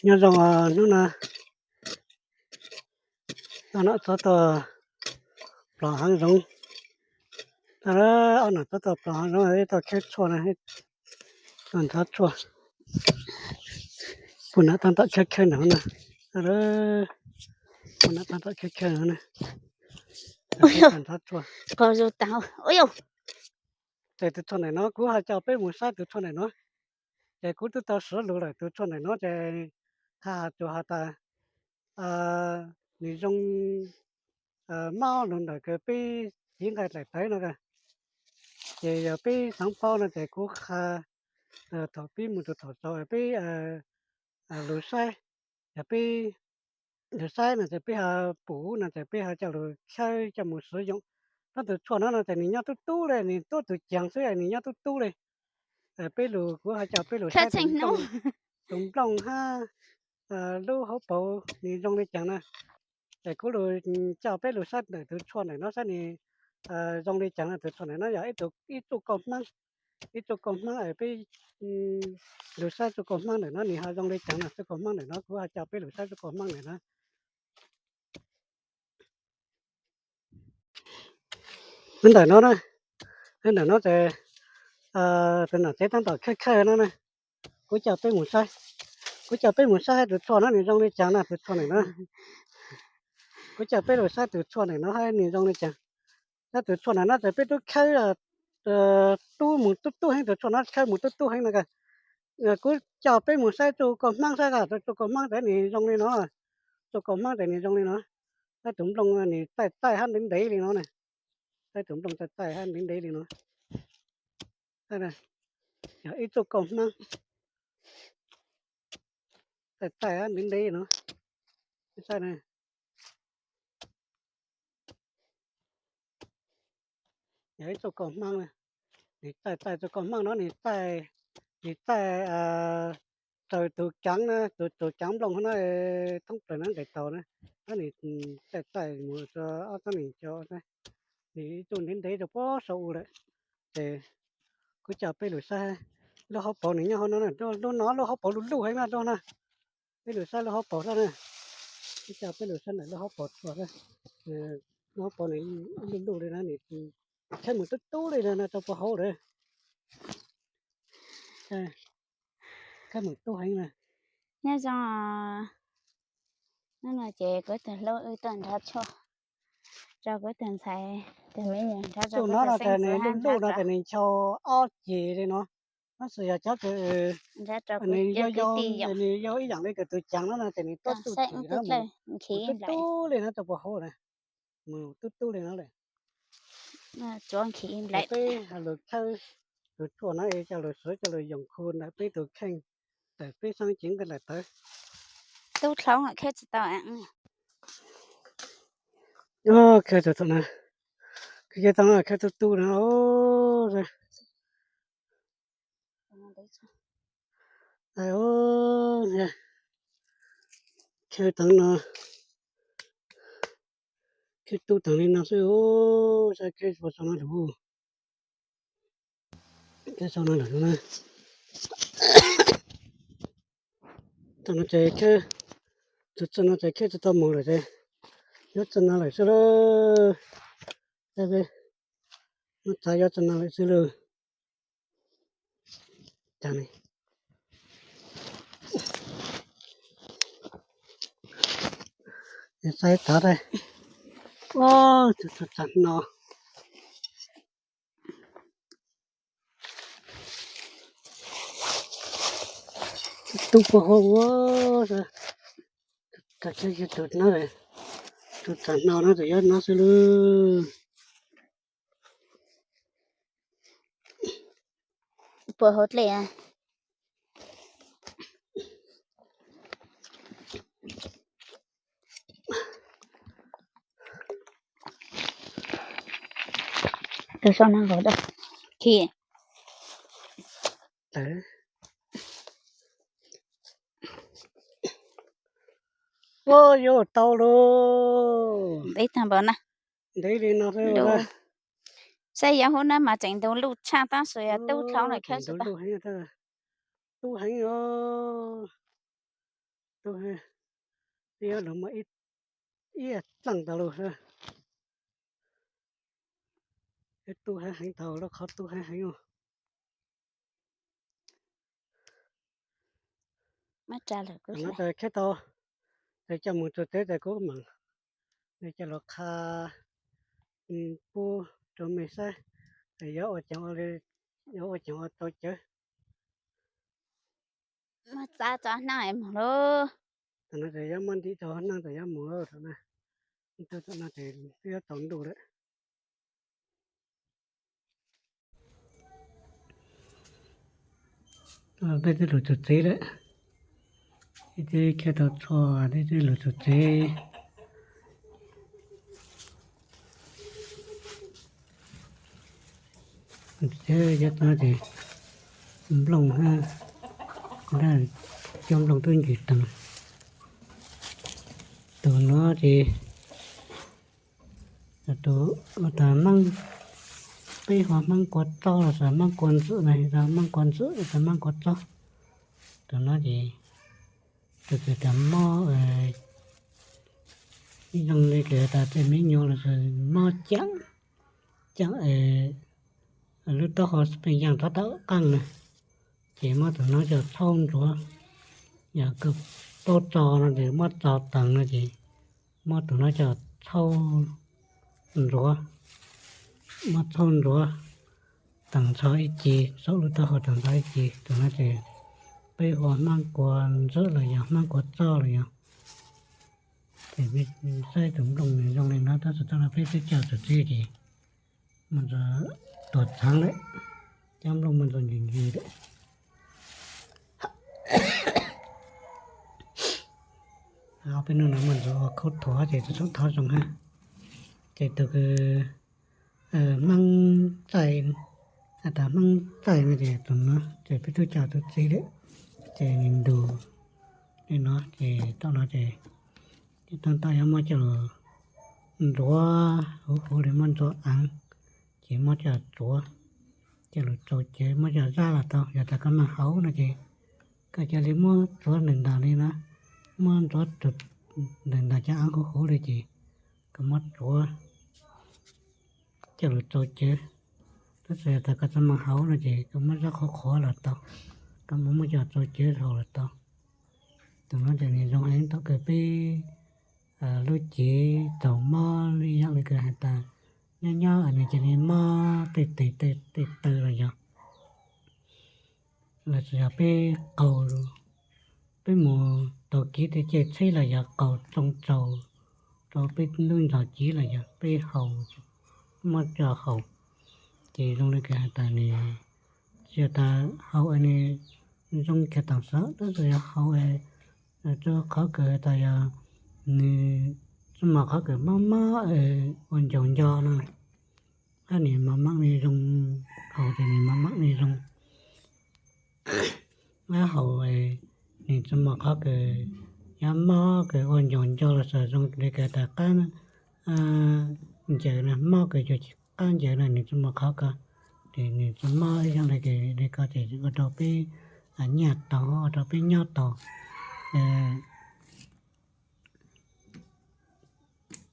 Nyob zoo hnub no, ob nam txob tuaj plos hav zoov. Ob nam txob tuaj plos hav zoov, tuaj khawb tshuaj na, tuaj nrhav tshuaj. Puag nram tag ntom khawb khawb nram no, puag nram tag ntom khawb khawb nram no. Nrhav tshuaj. Ces tus tshuaj ntawm no kuv ho coj peb mus saib tus tshuaj ntawm no. Ces kuv twb tau suav lus lawm, tus tshuaj ntawm no ces hais tsuas has tas nws zoo, mab lug ntawm peb txiv nqaij daim tawv no. Ces yog peb xaav paub no ces kuv qha thaum pib mus rau thaum xaus peb lug saib, yog peb lug saib no ces peb ho pum no ces peb ho coj lug khawb coj mus suav yoom. Tab tus tshuaj no no ces nws nyob tub tub li, nws tuab tus ceev xwb nws nyob tub tub li. Peb lug, kuv ho coj peb lug saib tus nplooj hab lub hauv paus nws zoo li cas na. Ces kuv lug coj peb lug saib ntawm tus tshuaj ntawm no saib nws zoo li cas no. Tus tshuaj ntawm no yog ib txuj kaus hmaab, ib txuj kaus hmaab. Peb lug saib txuj kaus hmaab ntawm no nws ho zoo li cas no. Txuj kaus hmaab ntawm no kuv ho coj peb lug saib txuj kaus hmaab ntawm no. Ntawm no, ntawm no ces tus nam tsev tab tom khawb khawb no na. Kuv coj peb mus saib, kuv coj peb mus saib tus tshuaj no nws zoo li cas na, tus tshuaj ntawm no. Kuv coj peb lug saib tus tshuaj ntawm no nws zoo li cas. Saib tus tshuaj ntawm no ces peb tub khawb tub mus tub tub heev, tus tshuaj no khawb mus tub tub heev no. Kuv coj peb mus saib txuj kaus hmaab saib, txuj kaus hmaab ces nws zoo li no, txuj kaus hmaab ces nws zoo li no. Saib tus nplooj nws txaij txaij hab ntev ntev li no na. Saib tus nplooj txaij txaij hab ntev ntev li no. Yog ib txuj kaus hmaab txaij txaij hab ntev ntev no. Yog ib txuj kaus hmaab, nws txaij txaij txuj kaus hmaab no, nws txaij, nws txaij raws tus caav na, tus caav nplooj no thoob plaws na nqes taus na, nws txaij txaij mus rau ob txob nees xyoo, nws ib txuj ntev ntev rau puag saum u lawm. Ces kuv coj peb lug saib lub hauv paus nws nyob hauv no, lub no lub hauv paus luj luj heev na, lub no. Peb lug saib lub hauv paus saib na, kuv coj peb lug saib ntawm lub hauv paus tshuaj, lub hauv paus nws luj luj li na, nws khawb mus tub tub li no rau puag hauv lawm. Khawb mus tub heev na. Nyob zoo, hnub no ces kuv tus hlub wb tuaj nrhav tshuaj rau kuv tus ntxhais, tus me nyuam nrhav rau kuv tus xeeb ntxwv hab nrhav rau, nws ncho ob ceg li no. Tab sis yog cov, nws yog ib yaam li kws tus cav no no ces nws tuab txuj cim no mus tub tub li no rau puag hauv na, mus tub tub li no lawm. Peb lug khawb tus tshuaj no coj lug suav coj lug yoom khu ntawm peb tus kheej, ntawm peb xeeb cev nqaij daim tawv. Tub dlhau khawb tsis tau. Khawb tau no, khawb tub tub no. Khawb tau no, khawb tub tau li no xwb. Saib khawb puas tau no lug, khawb tau no lug na. Tau no ces khawb, tus txoj no ces khawb tsis tau mus lawm ces yuav txoj no lawm xwb lauj. Muab txav yuav txoj no lawm xwb lauj. Saib tod, tus txaj no tub puag hauv ua, tus txaj no, tus txaj no no tus yuav no xwb lauj. Puag hauv dlej. Tus sau no nkaus da. Khi. Ua yuav tau lauj. Ntev tag npaum na. Ntev li no. Saib yog hub na mas tseem ntug luj tshaj tab sis yog tub dlhau na khawb tsis tau. Tub heev os. Twb yog lawv muaj ib txeej tau lawm. Ib tub heev heev tau lub qhov tub heev heev. Khiav tau, tes coj mus txog tsev tes kuv mam li coj los qha pub rau mej saib, yuav ua, yuav ua ceev ua tau cawv. Muab txab tso neej mus lauj. Tam no ces yuav muab ntim rau neej tes yuav mus lauj. Tam no, tam no ces twb yuav tsaus ntuj lawm. Peb twb los txog tsev lawm. Peb twb khiav tau tshuaj, peb twb los txog tsev. Cov no ces nplooj, cov nplooj twb ncig teev. Tus no ces tus, tus Hmoob, peb hu Hmoob Kua Txob los yog Hmoob Kua Ntxwm na, yog Hmoob Kua Ntxwm los yog Hmoob Kua Txob. Tus no ces tus kws tas mob, ib zoo li kws tas tej me nyuam los mob ceem, ceem lub taub hau pheej yaaj rov tawm qaaj na, ces muab tus no coj txhauj ntsuav. Yog koj paub txo no ces muab txo teev no ces muab tus no coj txhauj ntsuav, muab txhauj ntsuav teev txog ib ce, saum lub taub hau teev txog ib ce. Tus no ces peb hu Hmoob Kua Ntxwm los yog Hmoob Kua Txob los yog. Ces saib tus nplooj nws zoo li no tab sis thaum no peb twb coj txog tsev ces muaj ntsis tuag txheev lawm, cov nplooj muaj ntsis ncig ncig lawm. Peb hnub no muaj ntsis ua khaub thuas ces tsis tshua thov zoo hab. Ces tus kws Hmoob Txaij, tas Hmoob Txaij no ces tus no ces peb twb coj txog tsev lawm. Ces nws ntus li no ces thaum no ces tau tau yuav muab coj los ntxuav, huv huv li muab ntxuav eev, ces muab coj tsuav, coj lug tsau cawv, muab coj zab los tau. Yog tas koj mag hauv no ces koj cia li muab tsuav ntawm ntag li no, muab ntxuav ntawm ntag cov eev huv huv li ces koj muab tsuav coj lug tsau cawv. Tab sis yog tas koj tsis mag hauv no ces koj muab zab qhuav qhuav los tau, koj muab muab coj tsau cawv dhau los tau. Tus no ces nws zoo heev thaum kws peb lub cev txaus mob, ib yam li kws has tas nyob nyob nws cia li mob tej tes tej taw los yog, los sis yog peb qaug, peb mus taug kev tej caij tsheb los yog qaug tsoo tsaus rau peb lub ntxog cev los yog peb haus, muab coj haus, ces zoo li kws has tas nws tsis yog tas haus es nws zoo kiag tam sim, tab sis yog haus es rau qhov kws has tas yog nws tsis muaj qhov kws mob mob ua ncaus nco no, hab nws mam mam li zoo, haus ces nws mam mam li zoo. Hab haus nws tsis muaj qhov kws yog mob kws ua ncaus nco los sis zoo li kws tas qab ncaws na, mob kws yog qab ncaws na nws tsis muaj qhov ko, ces nws tsis mob ib yam li kws li ko ces ua rau peb nyaj tau, ua rau peb nyob tau.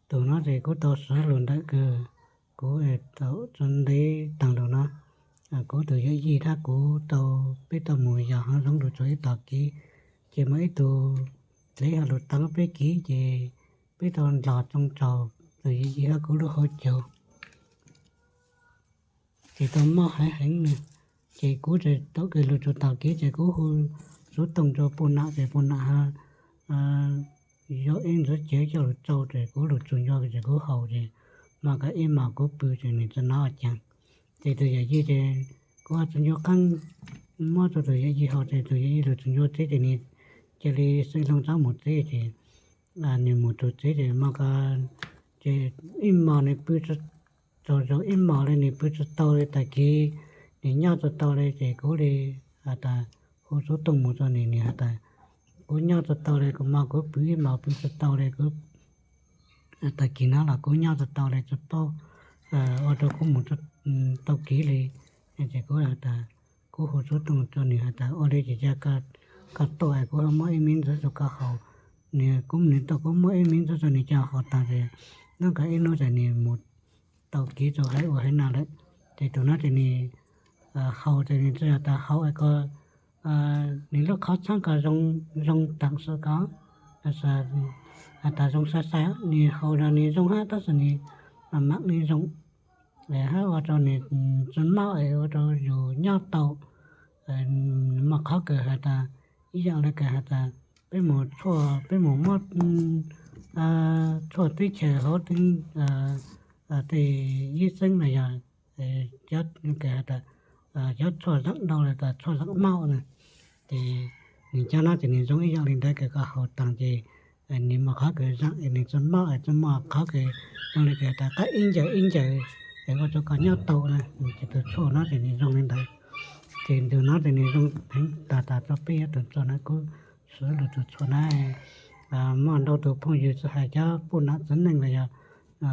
Tus no ces kuv tau siv lus ntawm kws kuv tau tso ntev taag lug no, kuv tus yawm yij hab kuv tau, peb tau mus yos haav zoov lug txug ib tog kev, ces muaj ib tug dlev haav lug teev peb kev ces peb tau nrog tsoo tsaus tus yawm yij hab kuv lub hauv caug. Ces tau mob heev heev na, ces kuv tau kws lug txug tog kev ces kuv hu xuv tooj rau puj nam ces puj nam hab yuav ib ntxuav cawv coj lug tsau ces kuv lug txug ntua ces kuv haus ces mas kag ib mos kuv pw ces nws tsis nov caag. Ces tus yawm yij ces kuv txug ntua qaab muab rau tus yawm yij haus ces tus yawm yij lug txug ntua tsev ces nws cia li xwm loo txab mus tsev ces nws mus txug tsev ces mas kag ces ib mos nws pw txug zaum ib mos li nws pw tsis tau li tag kis, nws nyob tsis tau li ces kuv li has tas hu xuv tooj mus rau nws, nws has tas kuv nyob tsis tau li, kuv mas kuv pw ib mos pw tsis tau li, kuv tag kis no los kuv nyob tsis tau li, tsis paub ua rau kuv mus tau kev li. Ces kuv has tas kuv hu xuv tooj rau nws has tas ua li ces ca kag koj tuaj es kuv ho muab ib miv ntxuav rau koj haus. Nws kuv nws tuaj kuv muab ib miv ntxuav rau nws coj haus tas ces nub ko ib hnub ces nws mus tau kev rau haiv ua haiv nas lawm. Ces tus no ces nws haus ces nws txawm yog tas haus es ko nws lub qhov txheeb ko zoo, zoo tam sim ko, hais tas zoo sai sai, nws haus los nws zoo hab tab sis nws mam mam nws zoo hab ua rau nws tsi mob es ua rau yus nyob tau. Muaj qhov kws has tas ib yaam le kws has tas peb mus tshuaj, peb mus muab tshuaj teb chaws hauv tej ib xeeb los yog cov kws has tas cov tshuaj zaam dau los tas tshuaj zaam mob na, ces nws cov no ces nws zoo ib yaam li ntawd kws koj haus taag ces nws muaj qhov kws zaam es nws tsi mob, tsi muaj qhov kws zoo li kws has tas qab ib ncaws ib ncaws es ua rau koj nyob tau na. Ces tus tshuaj no ces nws zoo li ntawd. Ces tus no ces nws zoo heev tas tas rau peb tus tshuaj na, kuv swv lug tus tshuaj na. Muaj ntau tus phooj ywg tsi hais cov puj nam txiv neej los yog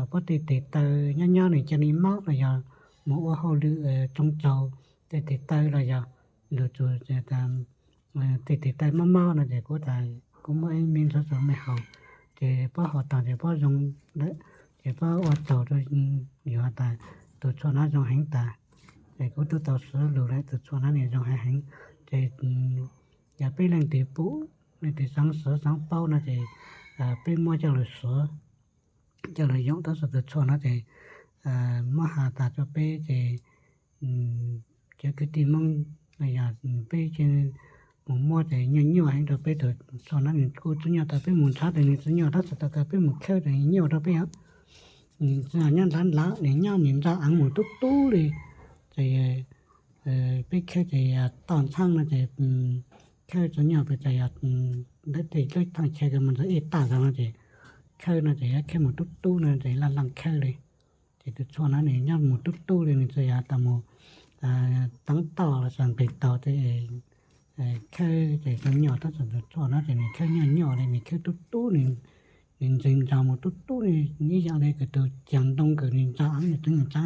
puab tej tes taw nyob nyob nws ca li mob los yog mus ua hauj lwm tsoo tsaug tej tes taw los yog lug tus tej tes taw mob mob no ces kuv tas kuv muab ib miv ntxuav rau mej haus, ces puab haus taag ces puab zoo lawm, ces puab ua tsaug rau yus has tas tus tshuaj no zoo heev tas. Ces kuv tub tau swv lug lawm, tus tshuaj no nws zoo heev heev. Ces yog peb leej twg pum, leej twg xaav swv xaav paub no ces peb muab coj lug swv, coj lug yoom tab sis tus tshuaj no ces muab has tas rau peb ces cov kwv tij Moob los yog peb mus muab ces nyuaj nyuaj heev rau peb tus tshuaj no, nws kuj tsi nyuaj tas peb mus nrhav ces nws tsi nyuaj tab sis tau kws peb mus khawb ces nws nyuaj rau peb os. Nws tsi nyob nrhav nrhav, nws nyob nws ntsa aav mus tub tub li. Ces peb khawb ces toj ntxhaab no ces khawb tsi nyuaj pes tsawg, yog ntawm tej lub thaaj chaw kws mus ntawm ej taj zog no ces khawb no ces yuav khawb mus tub tub no ces laj laj khawb li. Ces tus tshuaj no nws nyob mus tub tub li, nws tsi yog tas mus teev toj los yog nqis taug tej khawb ces tsi nyuaj tab sis tus tshuaj no ces nws khawb nyuaj nyuaj li, nws khawb tub tub, nws ntseev ntsa mus tub tub li, ib yaam li kws tus caag ntoo kws nws ntsa aav nws teev ntsa,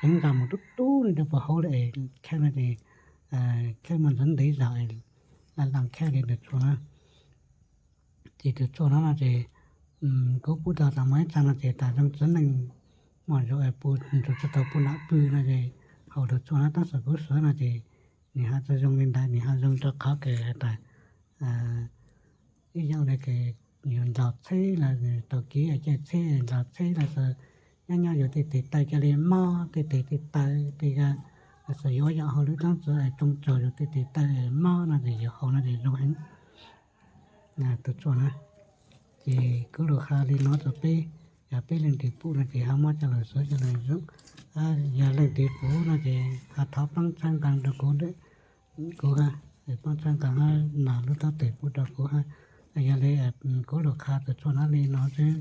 teev ntsa mus tub tub li rau puag hauv li es khawb no ces khawb muaj ntxuav ntev zog es laj laj khawb li tus tshuaj na. Ces tus tshuaj no no ces kuv pum tau tas muaj ib txha no ces tas zoo txiv neej muaj zug es pum nrug tsi tau pum nam pw no ces haus tus tshuaj no tab sis kuv swv no ces nws ho tsi zoo li ntawd, nws ho zoo rau qhov kws has tas ib yaam li kws yus ntaus tsheb los tau kev caij tsheb ntaus tsheb los sis nyob nyob yus tej tes taw ca li mob, tej tes tej taw tej a, los sis yuav yog hauj lwm dlaab tsi tsoo tsaug yus tej tes taw mob no ces yus haus no ces zoo heev tus tshuaj na. Ces kuv lug has li no rau peb, yog peb leej twg pum no ces ho muab coj lug swv coj lug yoom. Yog leej twg pum no ces ho thov paab txhawb nqaa rau kuv, kuv hab, paab txhawb nqaa hab nam lub taub teg pub rau kuv hab. Yog li kuv lug qha tus tshuaj no li no xwb,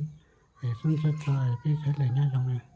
xub ntsib dlua peb sawv daws nyob zoo na.